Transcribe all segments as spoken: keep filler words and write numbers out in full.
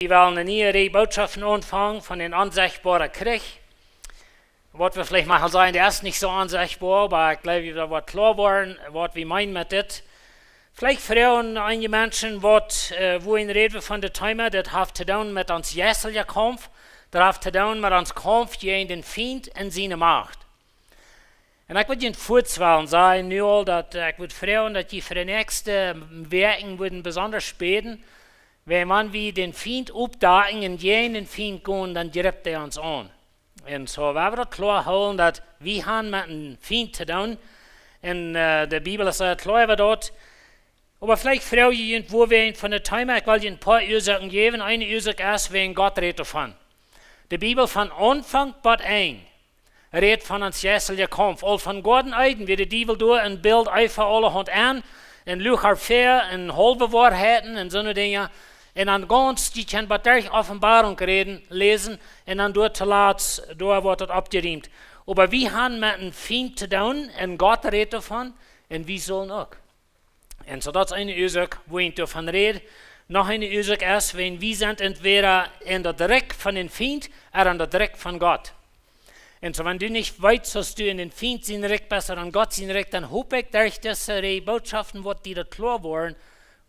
Wie wellen eene niee Rieej Bootschoften aunfangen von dän onsechtboaren Kjrich. Waut wie veleicht mol sajen, dee es nich soo onsechtboa, oba ekj jleew, daut woat kloa woaren, waut wie meenen met dit. Veleicht froagen eenje Menschen, waut, äh, woo een räd wie von dit Thema, daut haft to doonen met ons jeistlichen Kaumf, daut haft to doonen met ons Kaumf jäajen dän Fient un siene Macht. Un ekj wudd junt fuaz wellen sajen, nu aul, daut, äh, ekj wudd froagen, daut jie fa de näakjste Wäakjen wudden besonda bäden, wiels wan wie dän Fient oppdakjen un jäajen dän Fient gonen, dan jript hee ons aun. Un soo, wie wellen daut kloa hoolen, daut wie haben met eenen Fient to doonen. Un, äh, de Bibel es sea kloa äwa daut. Oba veleicht froag jie junt, woo wie een von daut Thema, ekj well junt een poa Uasoaken jäwen. Eene Uasoak es, wiels Gott rät doavon. De Bibel von Aunfank bat Enj rät von ons jeistlichen Kaumf. Aul von Goaden Eden, wia de Diewel doa un bild Eva aulahaunt aun, un luag äa väa, un haulwe Woarheiten, un soone Dinja. Un dan gaunz, jie kjennen bat derch Openboarunk räden, läsen, un dan doa toolatst, doa woat daut oppjerieemt. Oba wie haben met eenen Fient to doonen, un Gott rät doavon, un wie sellen uk. Un soo daut es eene Uasoak, woo ekj doavon räd. Noch eene Uasoak es, wan wie sent entwäda en daut Rikj von dän Fient, ooda en daut Rikj von Gott. Un soo, wan du nich weetst, aus du en dän Fient sien Rikj best ooda en Gott sien Rikj, dan hop ekj, derch dise Rieej Bootschoften woat die daut kloa woaren,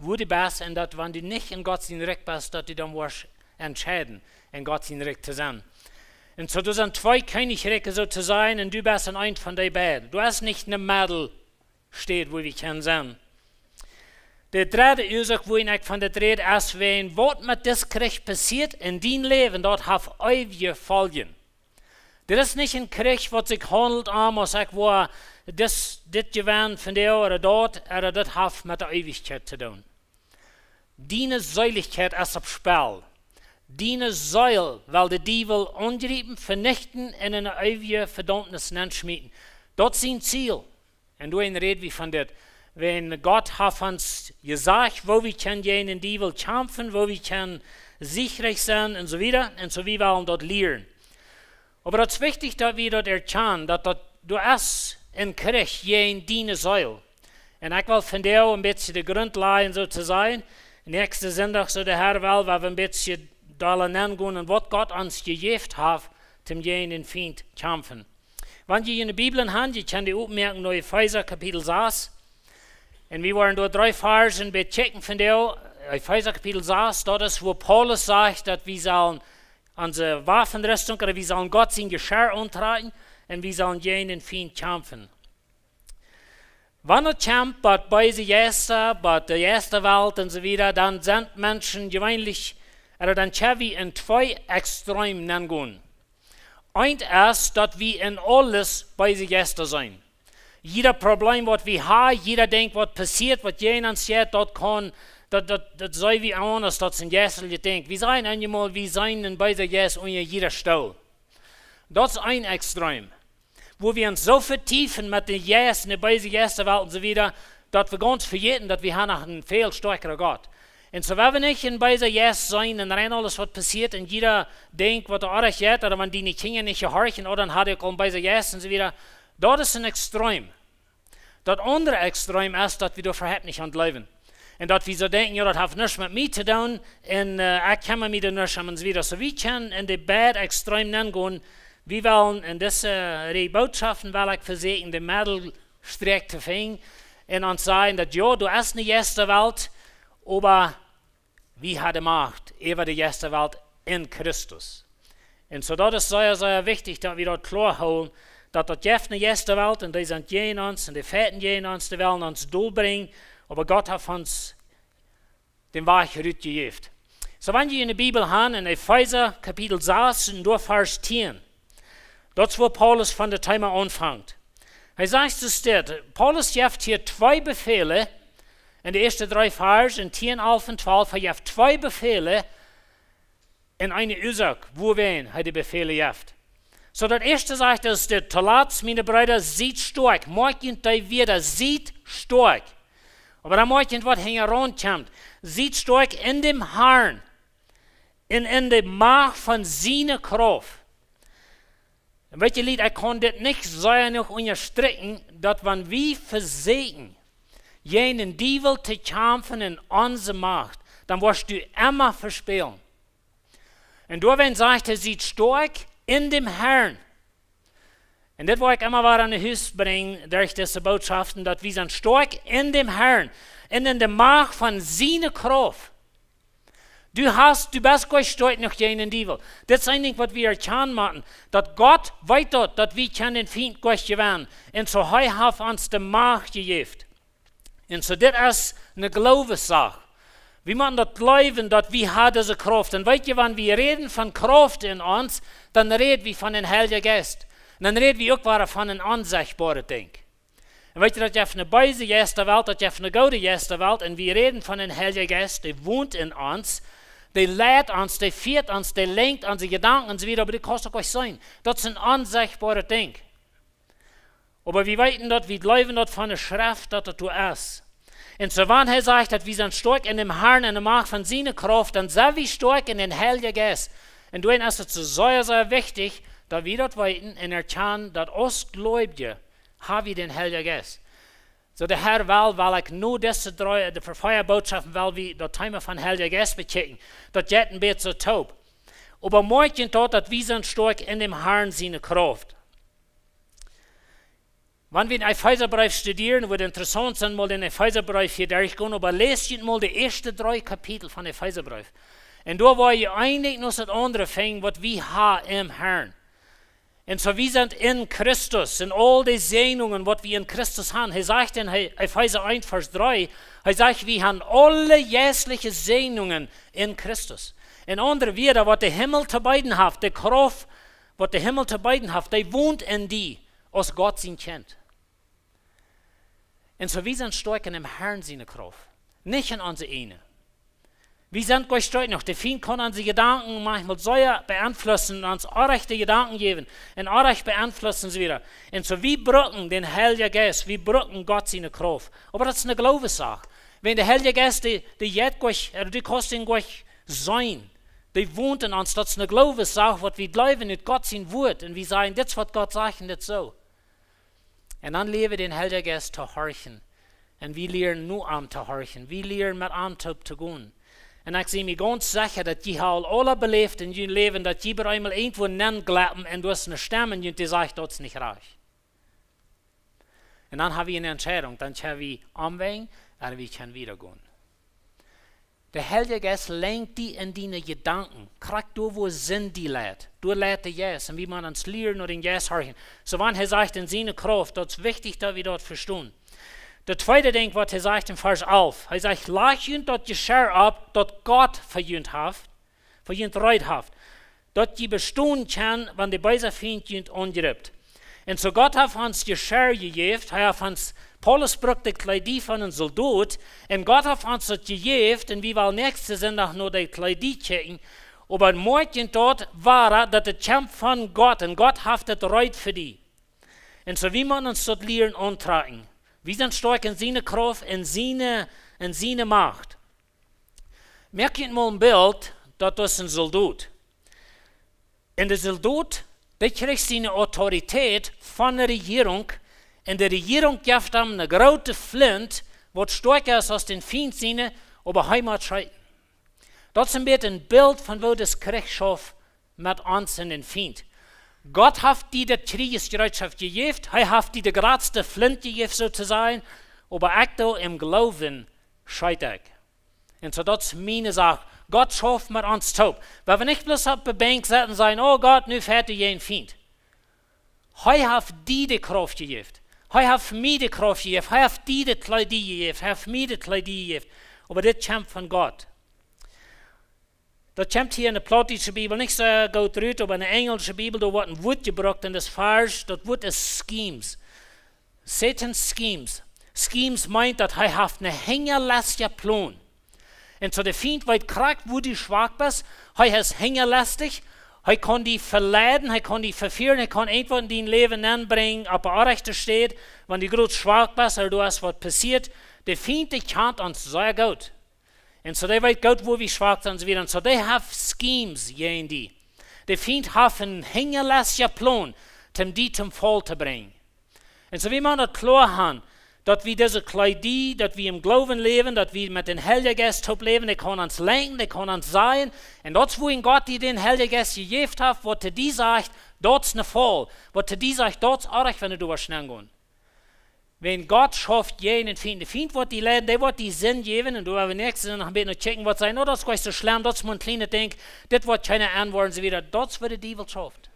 woo du best, un daut, wan du nich en Gott sien Rikj best, daut du dan woascht entscheiden, en Gott sien Rikj to sennen. Un soo, doa sent twee Kjennichrikjen, soo to sajen, un du best en eent von dee beid. Du hast nich ne Meddel Städ, woo wie kjennen sennen. De dredde Uasoak, woo ekj von dit räd, es, wan waut met dis Kjrich passieet en dien Läwen, daut haft eewje Foljen. Dit es nich een Kjrich, waut sikj haundelt om, aus ekj woa dis, dit jewennen von dee ooda daut, ooda daut haft met de Eewichkjeit to doonen. Diene Seelichkjeit es opp Spell. Diene Seel well de Diewel aunjriepen, venichten un en eene eewje Vedaumnis nenschmieten. Daut es sien Ziel. Un doa räd wie von dit. Wan Gott haft ons jesajcht, woo wie kjennen jäajen dän Diewel kjamfen, woo wie kjennen siechrikj sennen un soo wieda. Un soo, wie wellen daut lieren. Oba daut es wichtich, daut wie daut erkjanen, daut daut, du hast een Kjrich jäajen diene Seel. Un ekj well vondoag een bät de Grunt lajen, soo to sajen. Näakjsten Sindach, soo de Herr well, woa wie een bät dolla nengonen, waut Gott ons jejäft haft, om jäajen dän Fient kjamfen. Wan jie june Bibel haben, jie kjennen dee opmoaken no Efeesa Kapitel sas. Un wie woaren doa dree Varsch een bät checken vondoag. Efeesa Kapitel sas, daut es, wua Paulus sajcht, daut wie sellen onse Waffenrüstunk, ooda wie sellen Gott sien Jeschirr auntrakjen un wie sellen jäajen dän Fient kjamfen. Wan et kjemt bat beese Jeista, bat de Jeistawelt un soo wieda, dan sent Menschen jeweenlich, ooda dan kjenn wie en twee Extremen nengonen. Eent es, daut wie en aules beese Jeista sent. Jieda Problem, waut wie haben, jieda Dinkj, waut passieet, waut jäajen ons jeit, daut kaun, daut, daut, daut seenen wie aun, aus daut es een jeistlichet Dinkj. Wie sajen eenjemol, wie sent een beesa Jeist unja jieda Stool. Daut es een Extrem. Wua wie ons soo vetiefen met dän Jeist en de beese Jeistawelt un soo wieda, daut wie gaunz vejäten, daut wie haben noch een väl stoakjren Gott. Un soo, wan wie nich een beesa Jeist sent un rein aules, waut passieet, un jieda Dinkj, waut doa oajch jeit, ooda wan diene Kjinja nich jehorchen, ooda dan haft hee uk aul een beesa Jeist un soo wieda, daut es een Extrem. Daut aundre Extrem es, daut wie doa äwahaupt nich aun jleewen. Un daut wie soo denkjen, jo, daut haft nuscht met mie to doonen, un, äh, ekj kjemma mie doa nich om un soo wieda. Soo, wie kjennen en de beid Extremen nengonen. Wie wellen en dise, äh, Rieej Bootschoften, well ekj vesieekjen, de Meddelstrakj to finjen un ons sajen, daut jo, du hast eene Jeistawelt, oba wie haben de Macht äwa de Jeistawelt en Christus. Un soo, daut es sea, sea wichtich, daut wie daut kloa hoolen, daut daut jeft eene Jeistawelt un dee sent jäajen ons un dee fechten jäajen ons, dee wellen ons dolbrinjen, oba Gott haft ons dän Wajch rutjejäft. Soo, wan jie june Bibel haben, en Efeesa Kapitel sas un doa Varsch tieen. Daut es, wua Paulus von daut Thema aunfangt. Hee sajcht soo dit, Paulus jeft hia twee Befäle, en de ieeschte dree Varsch, en tieen, alf un twalf, hee jeft twee Befäle, en eene Uasoak, wuarom hee de Befäle jeft. Soo, daut ieeschte sajcht, daut es dit: Tolatst, miene Breeda, siet stoakj. Moakj junt dee Wieed, siet stoakj. Oba dan moakj junt, waut hinjaraun kjemt. Siet stoakj en däm Harn un en de Macht von siene Krauft. Un weet jie, Lied, ekj kaun dit nich sea jenuach unjastrikjen, daut wan wie vesieekjen, jäajen dän Diewel to kjamfen en onse Macht, dan woascht du emma vespälen. Un doawäajen sajcht hee: Siet stoakj en däm Harn. Un dit well ekj emma wada aun de Hus brinjen derch dise Bootschoften, daut wie sent stoakj en däm Harn un en de Macht von siene Krauft. Du hast, du best goa stoakj noch jäajen dän Diewel. Dit es een Dinkj, waut wie erkjanen motten, daut Gott weet daut, daut wie kjennen dän Fient goa jewennen. Un soo, hee haft ons de Macht jejäft. Un soo, dit es eene Gloowessach. Wie motten daut jleewen, daut wie haben dise Krauft. Un weet jie, wan wie räden von Krauft en ons, dan räd wie von dän Heiljen Jeist. Un dan räd wie uk wada von een onsechtboaret Dinkj. Un weet jie, daut jeft eene beese Jeistawelt, daut jeft eene goode Jeistawelt. Un wie räden von dän Heiljen Jeist, dee wont en ons, dee leit ons, dee fieet ons, dee lenkjt onse Jedanken un soo wieda, oba dee kaust uk nich seenen. Daut es een onsechtboaret Dinkj. Oba wie weeten daut, wie jleewen daut von de Schreft, daut daut soo es. Un soo, wan hee sajcht, daut wie sent stoakj en däm Harn, en de Macht von siene Krauft, dan sent wie stoakj en dän Heiljen Jeist. Un doawäajen es et soo sea, sea wichtich, daut wie daut weeten un erkjanen, daut aus Gleubje haben wie dän Heiljen Jeist. Soo, de Herr well, well ekj nu dise dree, de vea Bootschoften, well wie daut Thema von Heiljen Jeist bekjikjen. Daut jeit een bät soo toop. Oba moakj junt daut, daut wie sent stoakj en däm Harn siene Krauft. Wan wie dän Efeesabreef studieren, wudd interessaunt sennen, mol dän Efeesabreef hia derchgonen, oba läst junt mol de ieeschte dree Kapitel von Efeesabreef. Un doa woa jie eent no daut aundre finjen, waut wie haben em Harn. Un soo, wie sent en Christus, un aul de Säajnungen, waut wie en Christus haben. Hee sajcht en He-, Efeesa eent, Varsch dree, hee sajcht, wie haben aule jeistelje Säajnungen en Christus. En aundre Wieed, waut de Himmel to beeden haft, de Krauft, waut de Himmel to beeden haft, dee wont en die, aus Gott sien Kjint. Un soo, wie sent stoakj en däm Harn siene Krauft, nich en onse ieejne. Wie sent goa stoakj noch. De Fient kaun onse Jedanken maunchmol sea beeinflussen, ons orrajchte Jedanken jäwen un orrajcht beeinflussen un soo wieda. Un soo, wie brucken dän Heiljen Jeist, wie brucken Gott siene Krauft. Oba daut es eene Gloowessach. Wan de Heilje Jeist, dee, dee jeit goa, äh, dee kaust nich goa seenen. Dee wont en ons, daut es eene Gloowessach, waut wie jleewen ut Gott sien Wuat. Un wie sajen, dit es waut Gott sajcht un dit soo. Un dan lieren wie dän Heiljen Jeist to horchen. Un wie lieren nu am to horchen. Wie lieren met am toop to gonen. Un ekj sie mie gaunz secha, daut jie haben aul aules beläft en jun Läwen, daut jie bie eemol irjentwua nenjleppen un doa es eene Stemm en junt, dee sajcht, daut es nich rajcht. Un dan haben wie eene Entscheidunk. Dan kjenn wie omwenjen, ooda wie kjennen wieda gonen. De Heilje Jeist lenkjt die en diene Jedanken. Krakjt doa, wua Sind die leit. Doa leit de Jeist. Un wie motten ons lieren no dän Jeist horchen. Soo, wan hee sajcht en siene Krauft, daut es wichtich, daut wie daut vestonen. Daut tweede Dinkj, waut hee sajcht en Varsch alf. Hee sajcht: Lajcht junt daut Jescherr opp, daut Gott fa junt haft, fa junt reed haft, daut jie bestonen kjennen, wan de beese Fient junt aunjript. Un soo, Gott haft ons Jescherr jejäft, hee haft ons, Paulus brukt de Kjleeda von een Soldot, un Gott haft ons daut jejäft, un wie wellen näakjsten Sindach no de Kjleeda kjikjen, oba moakj junt daut woa, daut et kjemt von Gott, un Gott haft et reed fa die. Un soo, wie motten ons daut lieren auntrakjen. Wie sent stoakj en siene Krauft, en siene, en siene Macht. Moakt junt mol een Bilt, daut es een Soldot. Un de Soldot, dee kjricht siene Autoritäet von de Rejierunk. Un de Rejierunk jeft am eene groote Flint, waut stoakja es aus dän Fient siene, oba hee mott schieten. Daut es een bät een Bilt von woo daut Kjrichschoft met ons un dän Fient. Gott haft die daut Kjrichsjereetschoft jejäft, hee haft die de jratste Flint jejäft, soo to sajen, oba ekj doo em Gloowen schiet ekj. Un soo, daut es miene Sach. Gott schauft met ons toop. Wie woaren nich bloos opp de Benkj setten un sajen: "O Gott, nu fajcht du dän Fient." Hee haft die de Krauft jejäft. Hee haft mie de Krauft jejäft. Hee haft die de Kjleeda jejäft. Hee haft mie de Kjleeda jejäft. Oba dit kjemt von Gott. Daut kjemt hia en de plautdietsche Bibel nich soo goot rut, oba en de enjelsche Bibel, doa woat een Wuat jebrukt en dis Varsch, daut Wuat es schemes. Satan's schemes. Schemes meent, daut hee haft een hinjalestja Plon. Un soo de Fient weet krakjt, wua du schwak best. Hee es hinjalestich. Hee kaun die veleiden, hee kaun die vefieren, hee kaun irjentwaut en dien Läwen nenbrinjen, opp de orrajchte Städ, wan du groot schwak best, ooda du hast waut passieet. De Fient, dee kjant ons sea goot. Un soo, dee weet goot, wua wie schwak sent un soo wieda. Un soo, dee haft schemes jäajen die. De Fient haft een hinjalestja Plon, om die toom Faul to brinjen. Un soo, wie motten daut kloa haben, daut wie dise Kjleeda, daut wie em Gloowen läwen, daut wie met dän Heiljen Jeist toop läwen, dee kaun ons lenkjen, dee kaun ons sajen. Un daut es wuarom Gott die dän Heiljen Jeist jejäft haft, waut to die sajcht, daut es een Faul, waut to die sajcht, daut es oajch, wan du doa schnaps gonen. Wan Gott schauft jäajen dän Fient, de Fient woat die leiden, dee woat die Sind jäwen, un doa woa wie näakjstet noch een bät no kjikjen, waut sajen, oh, daut es goanich soo schlemm, daut es mau een kjlienet Dinkj, dit woat kjeena aunwoaren, soo wieda, daut es woo de Diewel schauft.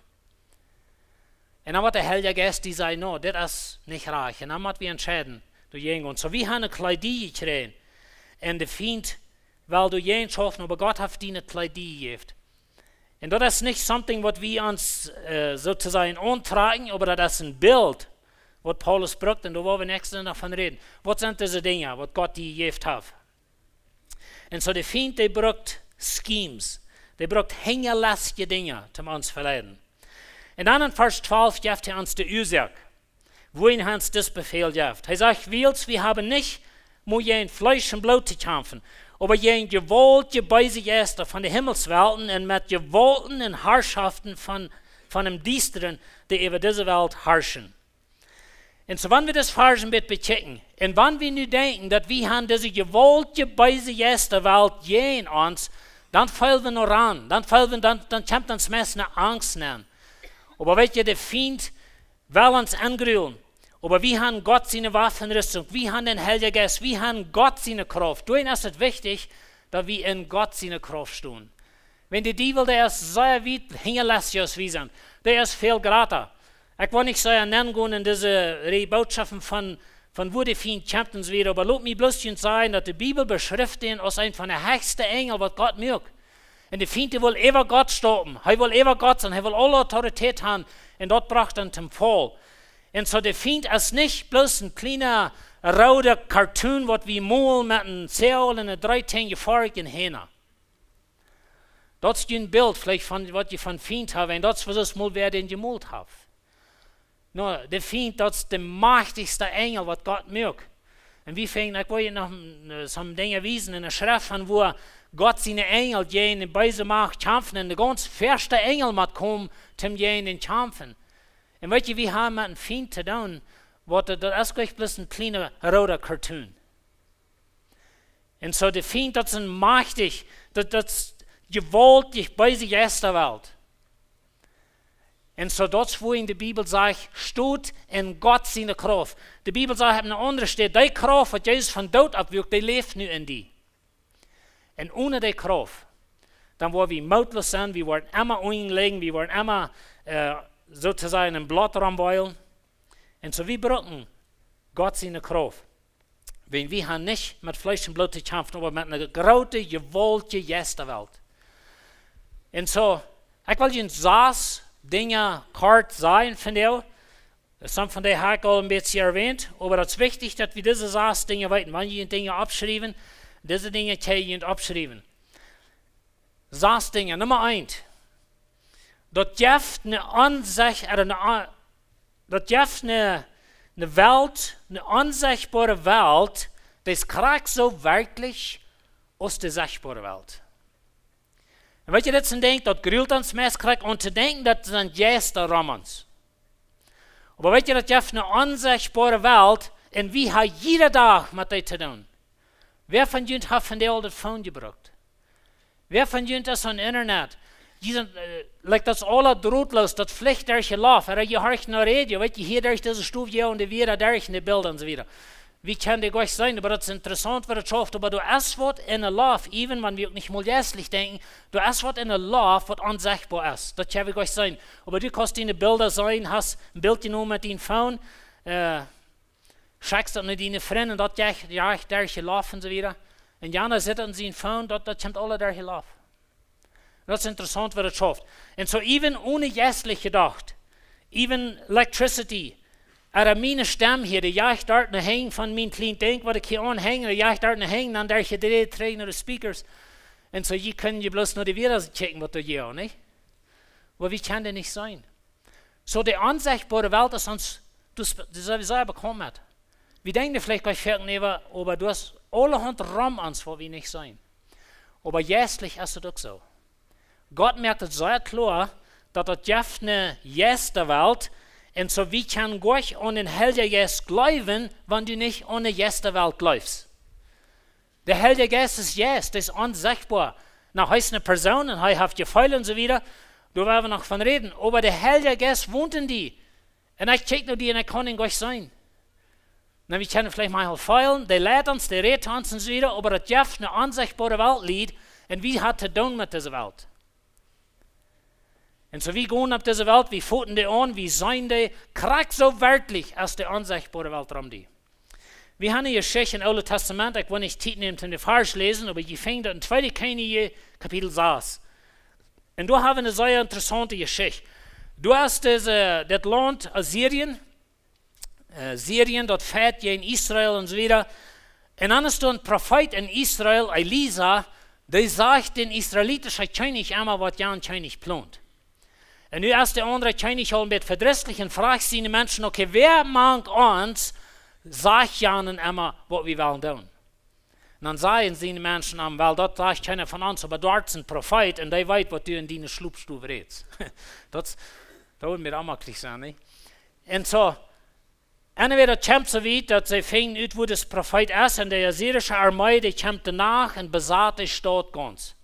Un dan woat de Heilje Jeist die sajen, no, dit es nich rajcht. Un dan mott wie entscheiden, doa jäajen gonen. Soo, wie haben een Kjleeda jekjräajen. Un de Fient well doa jäajen schaufen, oba Gott haft die een Kjleeda jejäft. Un daut es nich something waut wie ons, äh, soo to sajen, auntrakjen, oba daut es een Bilt, waut Paulus brukt, un doa woa wie näakjstet noch von räden. Waut sent dise Dinja, waut Gott die jejäft haft? Un soo de Fient, dee brukt schemes, dee brukt hinjalestje Dinja, om ons to veleiden. Un dan en Varsch twalf jeft hee ons de Uasoak, wuarom hee ons dit Befäl jeft. Hee sajcht, wiels wie haben nich mau jäajen Fleesch un Bloot to kjamfen, oba jäajen jewaultje beese Jeista von de Himmelswelten un met Jewaulten un Harschoften von, von däm Diestren, dee äwa dise Welt harschen. Un soo, wan wie dis Varsch een bät bekjikjen, un wan wie nu denkjen, daut wie haben dise jewaultje beese Jeistawelt jäajen ons, dan feelen wie no ran, dan feelen wie, dan, dan kjemt ons meist eene Angst aun. Oba weet jie, de Fient well ons aungrullen. Oba wie haben Gott siene Waffenrüstung, wie haben dän Heiljen Jeist, wie haben Gott siene Krauft. Doaromm es et wichtich, daut wie en Gott siene Krauft stonen. Wan de Diewel, dee es sea wiet hinjalestich aus wie sent. Dee es väl jrata. Ekj well nich soo nenn gonen en dise Reaj Bootschoften von, von woo de Fient kjemt un soo wieda, oba lot mie bloos junt sajen, daut de Bibel beschrift dän aus een von de hechste Enjel, waut Gott muak. Un de Fient, dee well äwa Gott stoppen. Hee well äwa Gott sennen. Hee well aule Autoritäet haben. Un daut brocht am tom Faul. Un soo de Fient es nich bloos een kjliena rooda Cartoon, waut wie molen met een Zäl un een dreetienja Foarkj un Hieena. Daut es een Bilt veleicht von waut jie von Fient haben. Un daut es waut mol wäa dän jemolt haft. No, de Fient, daut es de majchtichste Enjel, waut Gott muak. Un wie finjen, ekj well junt noch, äh, some Dinja wiesen en de Schreft von woo Gott siene Enjel jäajen de beese Macht kjamfen un de gaunz väaschte Enjel mott komen, om jäajen dän kjamfen. Un weet jie, wie haben met een Fient to doonen, waut, daut es nich bloos een kjliena rooda Cartoon. Un soo de Fient, daut es een majchtich, daut, daut es jewaultich beese Jeistawelt. Un soo daut es woo en de Bibel sajcht, stot en Gott siene Krauft. De Bibel sajcht opp eene aundre Städ, dee Krauft, waut Jesus vom Doot oppwakjt, dee läft nu en die. Un one dee Krauft, dan woa wie mootloos sennen, wie woaren emma unjen lijen, wie woaren emma, äh, soo to sajen, em Bloot romwäajlen. Un soo, wie brucken Gott siene Krauft. Wan wie haben nich met Fleesch un Bloot to kjamfen, oba met eene groote, jewaultje Jeistawelt. Un soo, ekj well junt sas Dinja kort sajen von dee. Some von dee hab ekj aul een bät erwähnt, oba daut es wichtich, daut wie dise sas Dinja weeten. Wan jie Dinja oppschriewen, dise Dinja kjenn jie oppschriewen. Sas Dinja. Numma eent. Daut jeft eene onsechtboare, eene on-, daut jeft eene, eene Welt, eene onsechtboare Welt, dee es krakjt soo werkjlich aus de sechtboare Welt. Un weet jie, daut es een Dinkj, daut grult ons meist krakjt aun to denkjen, daut doa Jeista rom ons. Oba weet jie, daut jeft eene onsechtboare Welt un wie haben jieda Dach met dee to doonen. Wäa von junt haft vondoag aul daut Phone jebrukt? Wäa von junt es aum Internet? Jie sent, äh, like, daut es aules drootloos, daut flicht derch de Loft. Ooda jie horchen no Radio, weet jie, hia derch dise Stow, hia un doa wieda derch en de Bilda un soo wieda. Wie kjennen dee goanich seenen, oba daut es interessaunt, waut daut schauft, oba doa es waut en de Loft, even wan wie uk nich mol jeistlich denkjen, doa es waut en de Loft, waut onsechtboa es. Daut kjenn wie goanich seenen. Oba du kaust diene Bilda seenen, hast een Bilt jenomen met dien Phone, äh, schekjst daut no diene Frind un daut jeit, jeit derch de Loft un soo wieda. Un jana sitt aun sien Phone, daut, daut kjemt aules derch de Loft. Daut es interessaunt, waut daut schauft. Un soo even one jeistlich jedocht, even electricity, ooda miene Stemm hia, dee jeit doa no hinjen von mien kjlienet Dinkj, waut ekj hia aunhenj, dee jeit doa no hinjen, dan derch de Dräd trigj no de speakers. Un soo, jie kjennen je bloos no de Wieren kjikjen, waut doa jeit, nich? Oba wie kjennen dee nich seenen. Soo, de onsechtboare Welt es ons, daut es, daut es sowieso bekaunt met. Wie denkjen veleicht goanich foaken doaräwa, oba doa es aulahaunt rom ons, waut wie nich seenen. Oba jeistlich es et uk soo. Gott moakt et sea kloa, daut et jeft eene Jeistawelt Un soo, wie kjennen goanich aun dän Heiljen Jeist jleewen, wan du nich aun de Jeistawelt jleefst. De Heilje Jeist es Jeist, dee es onsechtboa. Nu, hee es eene Persoon un hee haft Jefeele un soo wieda. Doa woa wie noch von räden. Oba de Heilje Jeist wont en die. Un ekj kjikj no die un ekj kaun am goanich seenen. Nu, wie kjennen veleicht mau feelen, dee leit ons, dee rät ons un soo wieda, oba daut jeft eene onsechtboare Welt, Lied, un wie haben to doonen met dise Welt. Un soo, wie gonen opp dise Welt, wie foten dee aun, wie seenen dee krakjt soo werkjlich aus de onsechtboare Welt rom die. Wie haben eene Jeschicht em Oolen Tastament, ekj well nich Tiet nämen, om dän Varsch läsen, oba jie finjen daut en Tweede Kjennichs, Kapitel sas. Un doa haben wie eene sea interessaunte Jeschicht. Doa es dise, daut Launt Assyrien, äh, Syrien, daut fajcht jäajen Israel un soo wieda. Un dan es doa een Profeet en Israel, Elisa, dee sajcht dän israelitischen Kjennich emma, waut jan Kjennich plont. Un nu es de aundre Kjennich aul een bät vedrisslich un frajcht siene Menschen: "Okay, wäa mank ons sajcht jan emma, waut wie wellen doonen?" Un dan sajen siene Menschen am: "Well, daut sajcht kjeena von ons, oba doa es een Profeet un dee weet, waut du en diene Schlopstow rätst." Daut, daut woat mie aunmoaklich sennen, nä? Un soo, anyway, daut kjemt soo wiet, daut see finjen ut, wua dis Profeet es, un de assyrische Armee, dee kjemt doano un besat de Staut gaunz.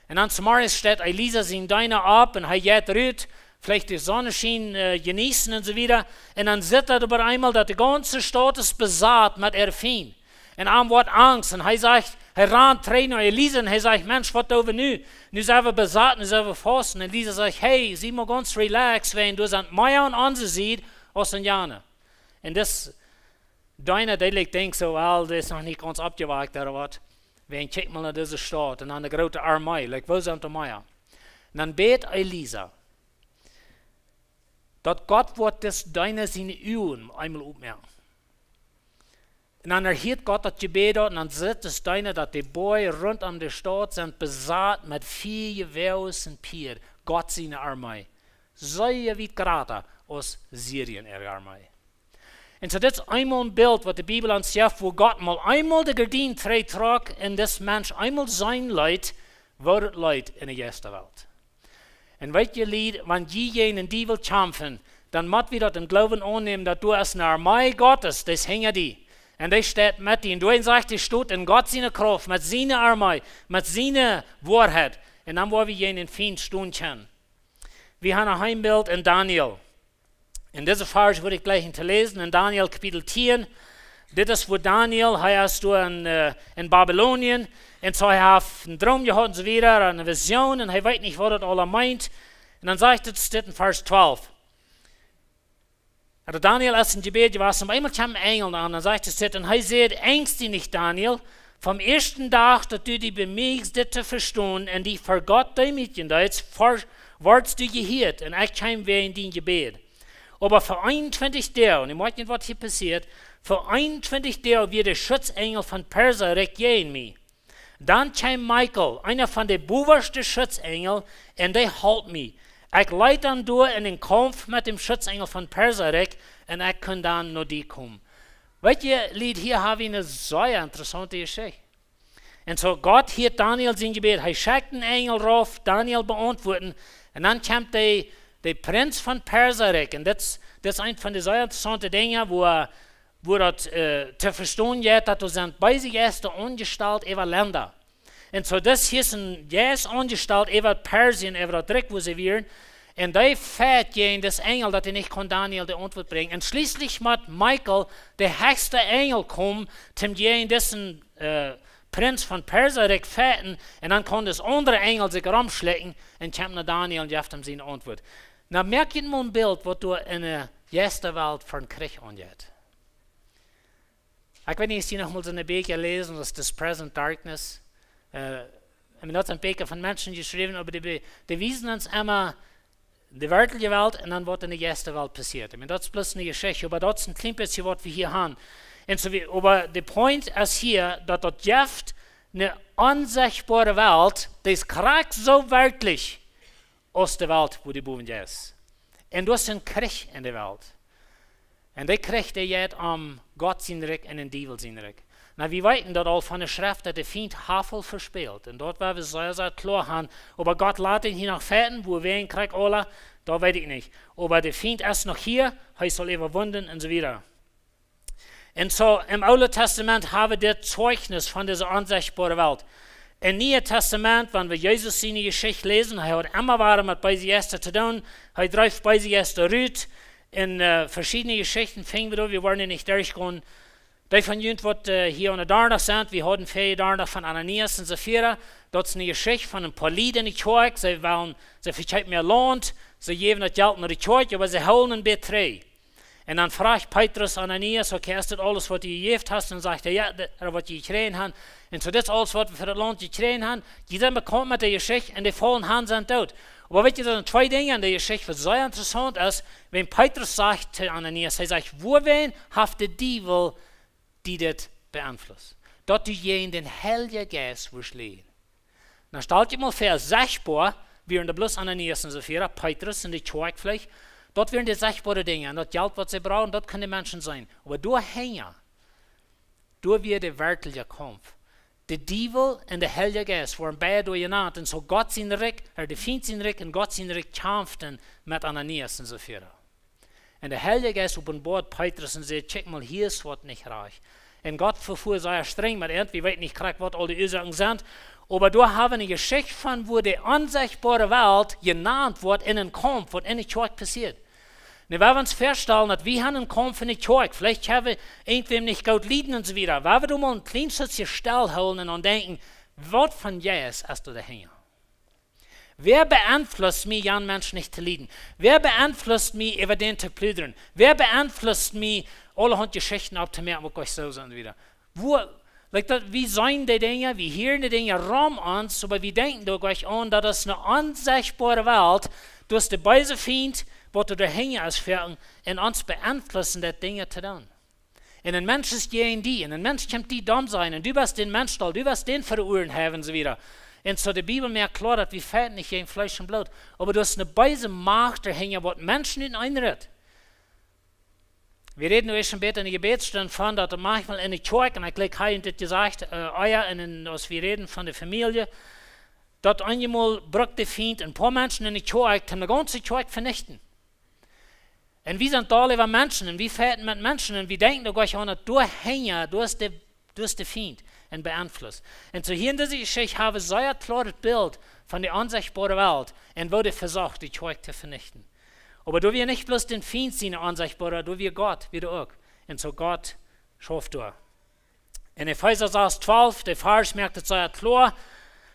Un dan zemorjes steit Elisa sien Deena opp un hee jeit rut, veleicht dän Sonnenschien, äh, jeneeten un soo wieda. Un dan sitt hee opp eemol, daut de gaunze Staut es besat met äare Fiend. Un am woat angst. Un hee sajcht, hee rant trigj no Elisa un hee sajcht: "Mensch, waut doo wie nu? Nu sent wie besat, nu sent wie faust." Un Elisa sajcht: "Hey, sie mau gaunz relaxed, wiels doa sent mea aun onse Sied aus aun jane." Un dis Deena, dee denkjt soo: "Well, dee es noch nich gaunz oppjewakt, ooda waut? Wie kjikjen mol no dise Staut un aun de groote Armee, like, woo sent doa mea?" Un dan bät Elisa, daut Gott woat dis Deena siene Uagen eemol opmoaken. Un dan erhieet Gott daut Jebäd doa, un dan sitt dis Deena, daut de Boaj runt om de Staut sent besat met Vieeja, Woages un Pieed, Gott siene Armee. Sea wiet jrata aus Syrien äare Armee. Un soo, dit es eemol een Bilt, waut de Bibel ons jeft, wua Gott mol eemol de Gardien trigj trock un dis Mensch eemol seenen leet, woo daut leet en de Jeistawelt. Un weet jie, Lied, wan jie jäajen dän Diewel kjamfen, dan mott wie daut em Gloowen aunnämen, daut doa es eene Armee Gottes, dee es hinja die. Un dee steit met die. Un doa sajcht de Schreft, en Gott siene Krauft, met siene Armee, met siene Woarheit. Un dan woa wie jäajen dän Fiend stonen kjennen. Wie haben noch een Bilt en Daniel. Un dise Varsch wudd ekj jlikjen to läsen en Daniel Kapitel tieen. Dit es wua Daniel, hee es doa en, äh, en Babylonien. Un soo, hee haft een Droom jehaut un soo wieda, eene Vision, un hee weet nich, waut daut aula meent. Un dan sajcht et, steit en Varsch twalf. Oba Daniel es em Jebäd jewast, un opp eemol kjeem een Enjel aun, un sajcht et, un hee säd: "Angst die nich, Daniel, vom ieeschten Dach, daut du die bemieedst, dit to vestonen, un die ver Gott deemootjen deetst, ver-, wordst du jehieet, un ekj kjeem wäajen dien Jebäd. Oba ver eenuntwintich Doag," un jie moakjen, waut hia passieet, "ver eenuntwintich Doag wia de Schutzenjel von Perserikj jäajen mie. Dan kjeem Michael, eena von de bowaschte Schutzenjel, un dee holp mie. Ekj leet dan doa en dän Kaumf met dän Schutzenjel von Perserikj, un ekj kunn dan no die komen." Weet jie, Lied, hia hab wie eene sea interessaunte Jeschicht. Un soo, Gott hieet Daniel sien Jebäd. Hee schekjt een Enjel rauf, Daniel beauntwuat. Un dan kjemt de, de Prinz von Perserikj. Un dit es, dit es eent von de sea interessaunte Dinja, wua, wua daut, äh, to vestonen jeit, daut doa sent beese Jeista aunjestalt äwa Lenda. Un soo, dis hia es een Jeist aunjestalt äwa Persien, äwa daut Rikj, wua see wieren. Un dee fajcht jäajen dis Enjel, daut hee nich kunn Daniel de Auntwuat brinjen. Un schlieslich mott Michael, de hechste Enjel, komen, om jäajen disen, äh, Prinz von Perserikj fajchten. Un dan kaun dis aundre Enjel sikj romschlikjen un kjemt no Daniel un jeft am siene Auntwuat. Nu, moak jie mol een Bilt, waut doa en de Jeistawelt fa een Kjrich aunjeit. Ekj weet nich, aus jie noch mol soone Bieekja läsen, aus This Present Darkness. Äh, ekj meen, daut sent Bieekja von Menschen jeschräwen, oba dee be-, dee wiesen ons emma de werkjliche Welt un dan waut en de Jeistawelt passieet. Ekj meen, daut es bloos eene Jeschicht, oba daut es een kjlien bät, waut wie hia haben. Un soo wie, oba de Point es hia, daut daut jeft eene onsechtboare Welt, dee es krakjt soo werkjlich aus de Welt, wua du bowen jeist. Un doa es een Kjrich en de Welt. Un dee Kjrich, dee jeit om Gott sien Rikj un dän Diewel sien Rikj. Nu, wie weeten daut aul von de Schreft, daut de Fient haft aul vespält. Un daut woa wie sea, sea kloa haben. Oba Gott lat dän hia noch fechten, wua wäa krakjt aula, daut weet ekj nich. Oba de Fient es noch hia, hee saul äwawunden un soo wieda. Un soo, em Oole Tastament hab wie dit Zeichnis von dise onsechtboare Welt. Em Niee Tastament, wan wie Jesus siene Jeschicht läsen, hee haud emma wada met beese Jeista to doonen, hee dreef beese Jeista rut. En, äh, veschiedne Jeschichten finj wie doa, wie woaren nich derchgonen. Dee von junt, waut, äh, hia aun de Donnadach sent, wie hauden väa Donnadach von Ananias un Safira. Daut es eene Jeschicht von een poa Lied enne Kjoakj. See wellen, see vekjeepen äa Launt, see jäwen daut Jelt no de Kjoakj, oba see hoolen een bät trigj. Un dan fruach Petrus Ananias: "Okay, es dit aules waut du jejäft hast?" Un sajcht hee: "Jo, dit, äh, waut jie jekjräajen haben. Un soo, dit es aules waut wie fa daut Launt jekjräajen haben." Dee sent bekaunt met de Jeschicht un dee faulen han, sent doot. Oba weet jie, doa sent twee Dinja en de Jeschicht waut sea interessaunt es. Wan Petrus sajcht to Ananias, hee sajcht: "Wuawäajen haft de Diewel die dit beeinflusst, daut du jäajen dän Heiljen Jeist wurscht läwen?" Nu stal die mol väa, sechtboa wieren doa bloos Ananias un Safira, Petrus un de Kjoakj veleicht. Daut wieren de sechtboare Dinja. Un daut Jelt waut see bruckten, daut kunnen de Menschen seenen. Oba doa hinja, doa wia de werkjliche Kaumf. De Diewel un de Heilje Jeist wieren beid doa jenant. Un soo Gott sien Rikj, äh, de Fient sien Rikj un Gott sien Rikj kjampten met Ananias un Safira. Un de Heilje Jeist openboat Petrus un sajcht: "Kjikj mol, hia es waut nich rajcht." Un Gott vefua sea strenj met an, wie weeten nich krakjt waut aul de Uasoaken sent. Oba doa hab wie eene Jeschicht von, wua de onsechtboare Welt jenant woat en een Kaumf, waut enne Kjoakj passieet. Nu, wan wie ons väastalen, daut wie haben een Kaumf enne Kjoakj, veleicht hab wie irjentwäm nich goot lieden un soo wieda. Wan wie doa mol een kjlien stootje stell hoolen un aun denkjen, waut fa een Jeist es doa hinja? Wäa beeinflusst mie, jan Mensch nich to lieden? Wäa beeinflusst mie, äwa dän to pludren? Wäa beeinflusst mie, aulahaunt Jeschichten opptomoaken, waut ekj soo sent wieda? Wua, like daut, wie seenen de Dinja, wie hieren de Dinja rom ons, oba wie denkjen doa nich aun, daut es eene onsechtboare Welt, daut es de beese Fient, waut doa hinja es, fa ons, un ons beeinflussen, daut Dinja to doonen. Un een Mensch es jäajen die, un een Mensch kaun die domm sennen, un du best dän Mensch doll, du best dän fa de Uaren haben, un soo wieda. Un soo, de Bibel moakt kloa, daut wie fechten nich jäajen Fleesch un Bloot. Oba doa es eene beese Macht doa hinja, waut Menschen enenn ritst. Wie räden nu ieescht een bät en de Jebädsstund von, daut maunchmol en de Kjoakj, un ekj jlikj, hee haft dit jesajcht, äh, ea, un en, aus wie räden von de Famielje, daut eenjemol brukt de Fient een poa Menschen en de Kjoakj, om de gaunze Kjoakj venichten. Un wie sent aule äwa Menschen, un wie fechten met Menschen, un wie denkjen doa nich aun, daut doa hinja, doa es de, doa es de Fient, un beeinflusst. Un soo hia en dise Jeschicht hab wie sea kloaret Bilt von de onsechtboare Welt, un woo dee vesocht, de Kjoakj to venichten. Oba doa wia nich bloos dän Fient siene onsechtboare, doa wia Gott, wia doa uk. Un soo Gott schauft doa. En Efeesa sas twalf, de Varsch moakt et sea kloa,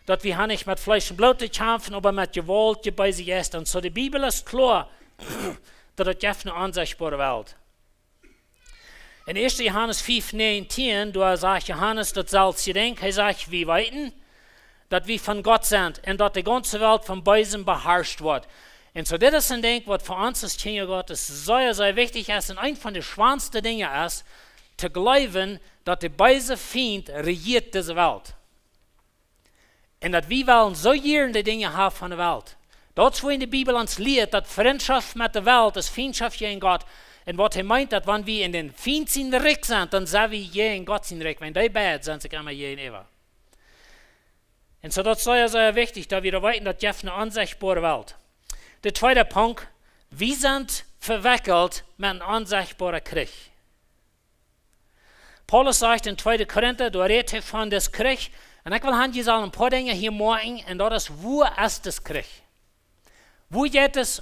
daut wie haben nich met Fleesch un Bloot to kjamfen, oba met Jewault, de beese Jeista. Un soo, de Bibel es kloa, daut et jeft eene onsechtboare Welt. En ieeschte Johanes fief näajentieen, doa sajcht Johanes daut selfst Dinkj, hee sajcht: "Wie weeten, daut wie von Gott sent un daut de gaunze Welt vom Beesen beharscht woat." Un soo, dit es een Dinkj, waut fa ons aus Kjinja Gottes sea, sea wichtich es. Un eent von de schwoaste Dinja es, to jleewen, daut de beese Fient rejieet dise Welt. Un daut wie wellen soo jieren de Dinja haben von de Welt. Daut es, woo en de Bibel ons lieet, daut Frintschoft met de Welt es Fientschoft jäajen Gott. Un waut hee meent, daut wan wie en dän Fient sien Rikj sent, dan sent wie jäajen Gott sien Rikj. Wan dee beid sent sikj emma jäajenäwa. Un soo, daut es sea, sea wichtich, daut wie daut weeten, daut jeft eene onsechtboare Welt. De tweede Punkt: Wie sent vewekjelt met een onsechtboaren Kjrich. Paulus sajcht en tweede Korinta, doa rät hee von dis Kjrich. Un ekj well han, jie sellen een poa Dinja hia moakjen, un daut es, wua es dis Kjrich? Wua jeit dis